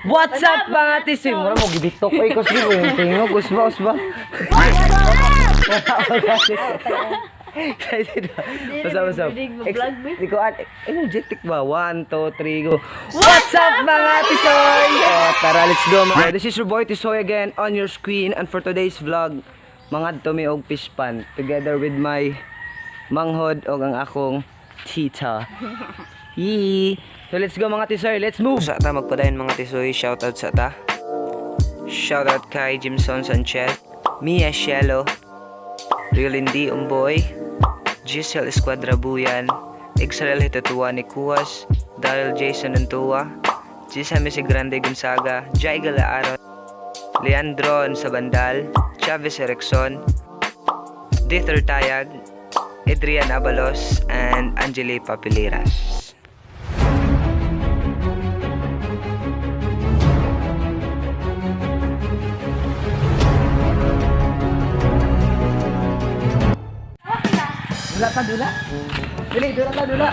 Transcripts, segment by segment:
What's up, mga tisoy? Mura mo gibitok oy kusgi mo yung tingog usba usba. What's up, what's up? Di ko energetic ba? 1, 2, 3, go. What's up, mga tisoy? Oh, tara, let's go. This is your boy Tisoy again on your screen, and for today's vlog, mga mi og fish pan together with my manghod og ang akong tita. Yee! So let's go, mga tisoy, let's move! Sa ta magpadayon, mga tisoy, shoutout sa ta. Shoutout kay Jimson Sanchez, Mia Shelo, Riolindi Umboy, Giselle Esquadra Buyan, Exarel Hitatua ni Kuwas, Daryl Jason Antua, Gisa Messi Grande Gonzaga, Jai Galaaron, Leandron Sabandal, Chavez Erickson, Dither Tayag, Adrian Abalos, and Angeli Papiliras. Dula ta, dula. Dili, dula ta, dula.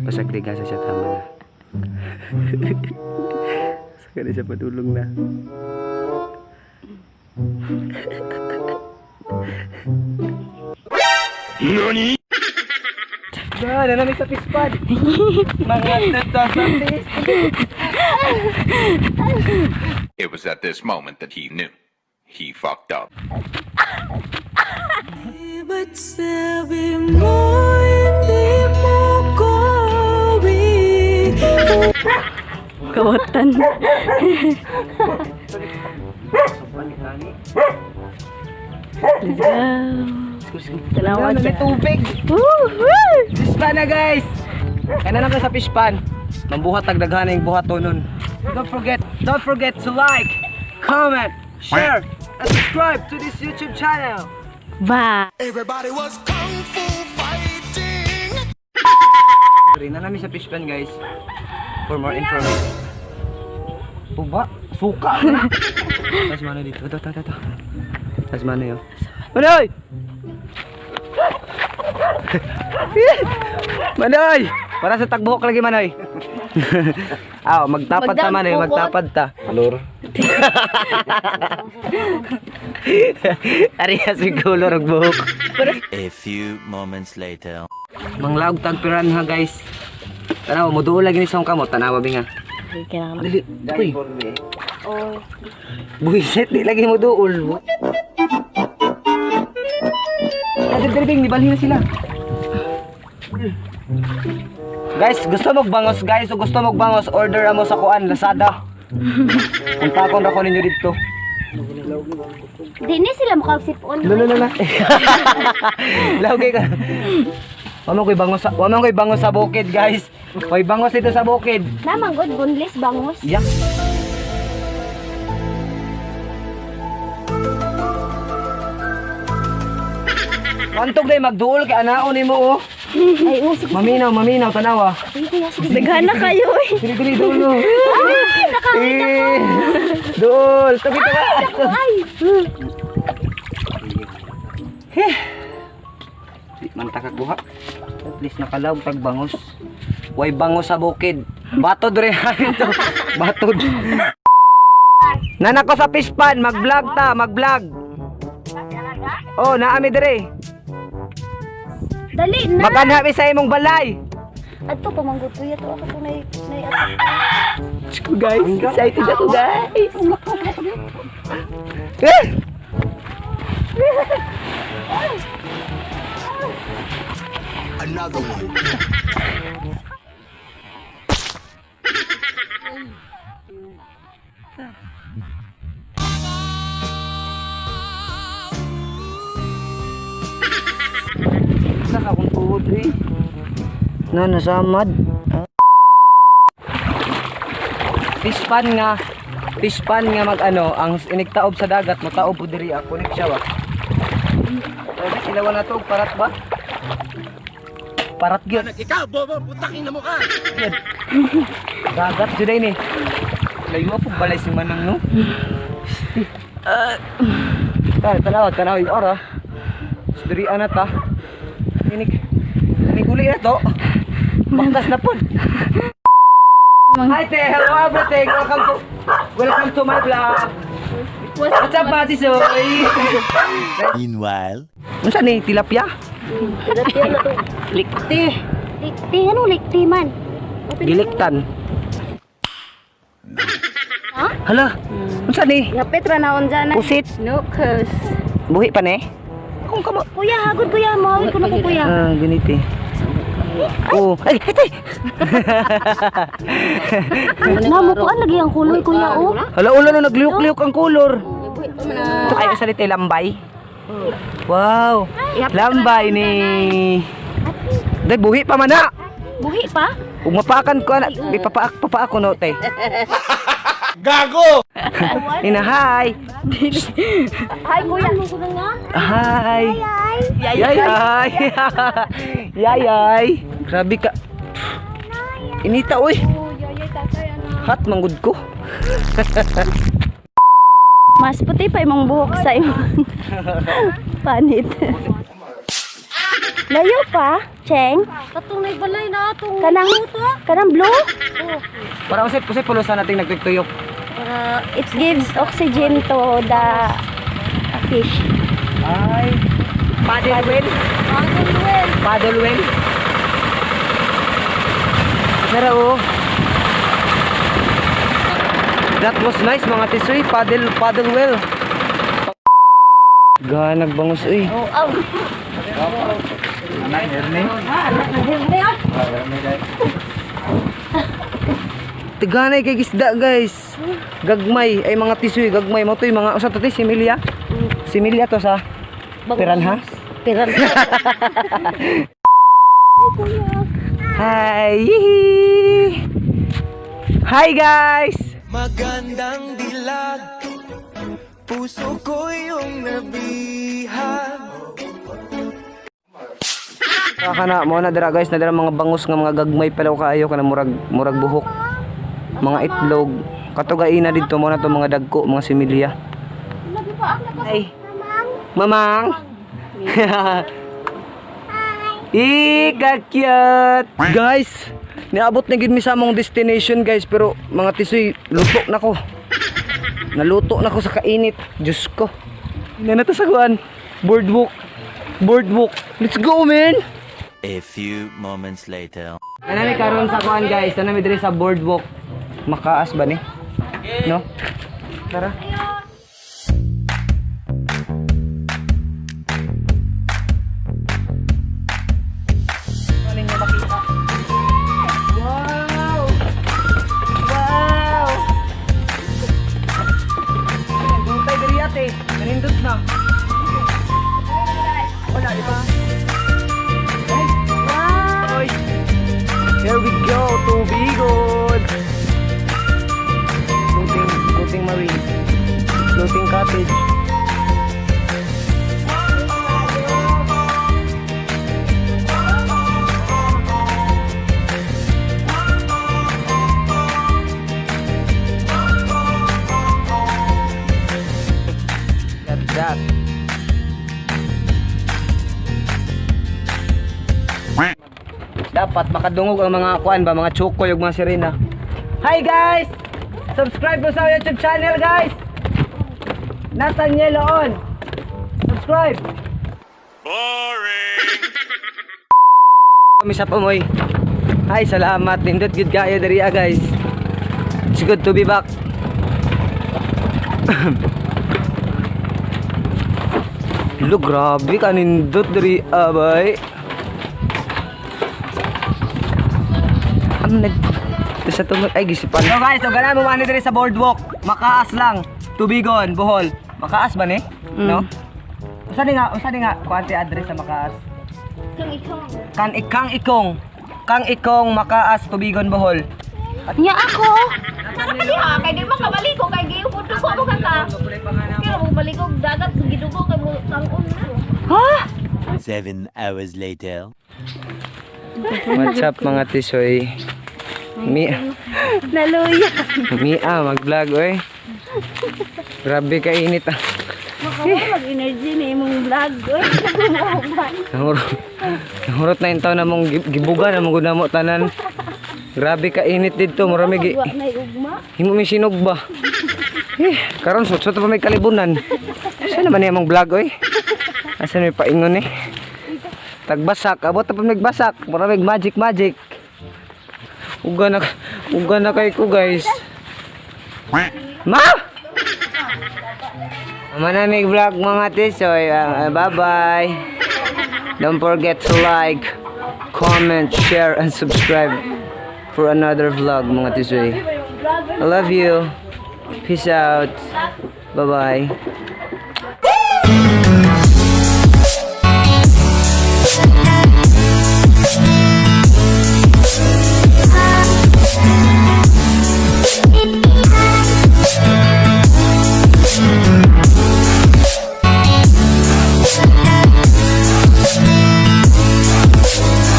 Pasagdi ka sa siya, tama na. Sakali siya padulong na. NANI? Ba, nanami sa pispad. Mga tata sa pispad. It was at this moment that he knew. He fucked up. Ba't sabi mo hindi mo ko Kawatan. Let's go. Salamat. May tubig. Woo! Fish pan na, guys. Kaya na sa fish pan. Mambuhat tagdaghan yung buhat to nun. Don't forget to like, comment, share, and subscribe to this YouTube channel. Bye. Everybody was kung fu fighting. Rin na namin sa fish pan, guys. For more information. Tuba, suka. Tapos mano dito. Ito, ito, ito. Tapos mano yun. Manoy! Manoy! Para sa tagbuhok lagi, Manoy. Aw, magtapad ta, Manoy, magtapad ta. Color. Ariya si color og buhok. A few moments later. Manglaog tag piranha, guys. Tanawa mo duol lagi ni sa kamot, tanawa binga. Kailangan. Dili, uy. Buisit, di lagi mo duol. Dali, dali, bing, nibalhin na sila. Guys, gusto magbangos, guys, o gusto magbangos, order mo sa kuan, Lazada. Kung takon ra ko ninyo dito. Di ni sila makagsipon. Lala, lala. Lawgay ka. Wa man ko'y bangos sa, wa man ko'y bangos sa bukid, guys. Ko'y bangos dito sa bukid. Namang god boneless bangos. Yak. Kantog day magduol kay anaon nimo oh. Ay, oh, sige. Maminaw, maminaw tanawa. Sige, kuya, sige. Daghan na kayo eh. Dili dili duol no. Ay, nakakita ko. Eh, duol, tabi tabi. Ay, Di man ta kakuha. At least nakalawg tag bangos. Way bangos sa bukid. Batod rin ito. Batod. Nana ko sa fish pan, mag-vlog ta, mag-vlog. Oh, naami dire. Dali na. Maganha mi sa imong balay. Adto pamanggot kuya to ako to nay nay ato. Diyos ko, guys, excited ako, guys. Eh! Another one. Sa akong tuhod eh. Na nasamad. Fish pan nga. Fish pan nga mag ano, ang inigtaob sa dagat mo taob po diri ako connect siya ba. Pwede ilawan na to og parat ba? Parat gyud. Ikaw, bobo, putang ina mo ka! Gyud. Dagat jud ni. Layo po balay si Manang no. Tara, tanaw, tanaw yung ora. Diri ana ta. Inig inig uli na to. Baktas na pod. Hi te, hello everything. Welcome to my vlog. What's up, Mati Soy? Meanwhile. Unsa ni tilapia? Tilapia na to. Likti. Likti, ano likti man? Giliktan. Hala. Unsa ni? Ngapit ra naon dyan. Pusit. No curse. Buhi pa ni? Kung kamo. Kuya, hagod kuya, mahawid ko na ko kuya. Ah, ganito eh. Oh, ay, ay, ay. Namukuan lagi ang kuloy kuya oh. Hala, ulo no, nagliyok-liyok ang kolor. Ito kayo sa lite, lambay. Wow, lambay ni. Day, buhi pa man na. Buhi pa? Ug mapakan ko ana, di papaak papaak ko no te. Gago. Ina hi. Hi kuya. Hi. Yay yay. Yay yay. Grabe ka. Inita oy. Hot manggod ko. Mas puti pa imong buhok sa imong panit. Layo pa, Cheng. Katong balay na atong. Kanang kanang blue? Para usay usay pulusan nating nagtugtuyok. It gives oxygen to the fish. Ay. Paddle well. Paddle well. Sara oh. That was nice mga tisoy. Paddle paddle well. Ganag bangus uy. Oh, aw. Tiganay kay gisda guys. Gagmay ay mga tisoy gagmay mo to'y mga usa to ti similya. Similya to sa piranha. Piranha. Hi! Hi guys! Magandang dilag, puso ko yung nabihag. Kana mo na dira guys, na dira mga bangus nga mga gagmay palaw kaayo kana murag murag buhok. Mga itlog. Katugaina didto mo na to mga dagko, mga similya. Ay. Mamang. Ika cute. Guys, niabot na gid mi sa among destination guys, pero mga tisoy luto na ko. Naluto na ko sa kainit. Diyos ko. Nanata sa kuan. Boardwalk. Boardwalk. Let's go, man. A few moments later. Nanami karon sa kuan guys, nanami diri sa boardwalk. Makaas ba ni? No? Tara. Ano ninyo makita? Wow! Wow! Nandutay diri ate. Nanindot na. Wala, di ba? Ay! Oy! Here we go, to be good. Floating, floating marine. Floating cottage. Got that. Dapat makadungog ang mga kuan ba, mga chokoy ug mga sirena. Hi guys! Subscribe mo sa YouTube channel guys! Nathaniel on. Subscribe! Boring! Kami sa pumoy. Hi, salamat. Nindot gud kayo diri ah, guys. It's good to be back. Lo, grabe ka nindot diri ah, bay. Ang nag sa tumod ay gisipan. So guys, so ganaan mo man diri sa boardwalk. Makaas lang. Tubigon, Bohol. Makaas ba ni? No? Usa ni nga kuanti address sa Makaas? Kang ikong. Kan ikang ikong. Kang ikong Makaas, Tubigon, Bohol. Nya ako. Nakakaliha, kay di makabaliko, kay giupod ko mo ka ka. Pero mo baliko dagat gidugo kay mo tangon na. Ha? 7 hours later. What's up mga tisoy? Mi Naluya. Mia mag-vlog oy. Grabe ka init ah. Makawala mag-energy na imong vlog. Oy. Nahurot. Nahurot na intaw na mong gibuga na mong gunamo tanan. Grabe ka init dito, mura may Wa na ugma. himo mi sinog ba. Eh, karon sutsot pa may kalibunan. Sa naman niya mong vlog oy? Asa may paingon eh? Tagbasak, abot na pa may basak. Mura may magic magic. Uga na kay ko, guys. Ma! Manamig vlog, mga tisoy. Bye-bye. Don't forget to like, comment, share, and subscribe for another vlog, mga tisoy. I love you. Peace out. Bye-bye.